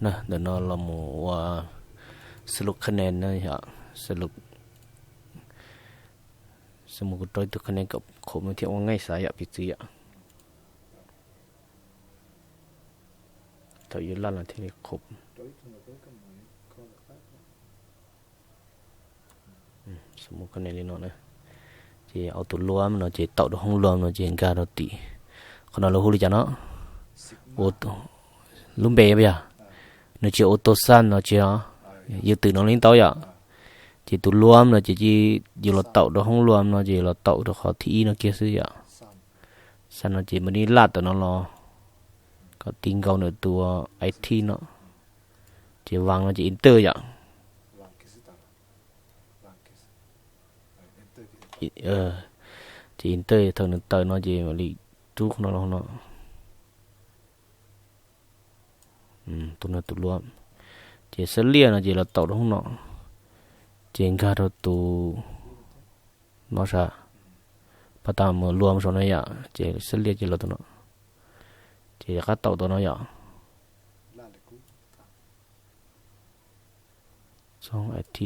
Ntawm no los mus ua xab lub kha ne na yom, xab lub, xab mus kuv rau ib tug kha ne kom qhuav mus thiab ua nqaij xav yom piv txwv yom. Thaum yuav laj los thiaj li qhuav. Xab mus kha ne li no na. Ces auto luam no ces taum rau hoob luam no ces nkag rau tim. Qhov no lawv hu li cas no? Lub npe yog, nws tsis auto xaj no tsis, yus twm no li ntau yom. Ces tus luam no ces yus los taum rau hoob luam no ces los taum rau qhov thib ib no kiag xwb yom. Xaj no ces mam li laj tom no los kom ti nkaus ntawm tus I T no. Ces vas no ces enter yom. Ces enter thaum nws tawm no ces mam li rub qhov no los no. Tus no tus luam. Ces xab liaj no ces los taum rau hoob no. Ces nkag rau tus no sav, pab tas mus luam saum no yom, ces xab liaj ces los tus no. Ces rov qab taum tus no yom. Txhob I T.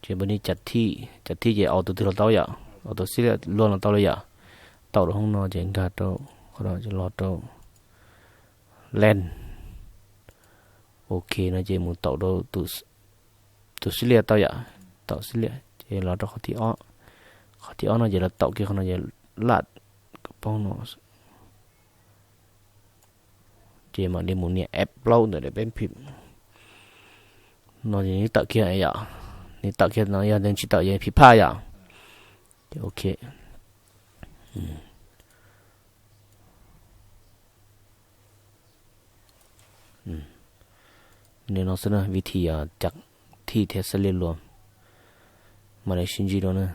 Ces npawg ni cas thij, cas thij ces auto twg los tau yom, auto xab liaj luam los tau li yom. Taum rau hoob no ces nkag rau qhov no ces los rau len. Ok no ces mus taum rau tus xab liaj tau yom, taum xab liaj ces los rau qhov thib ob. Qhov thib ob no ces los taum kiag qhov no ces laj kom poob no. Ces mam li mus nias F plaub ntawm daim peb phim no ces nws tawm kiag yom, nws tawm kiag no yog nws tsis tawm ces phim phaj yom. Ces ok. Nws no xwb na, vim thij, cas thij thiab xab liaj luam. Mam li sib ntsib dua na.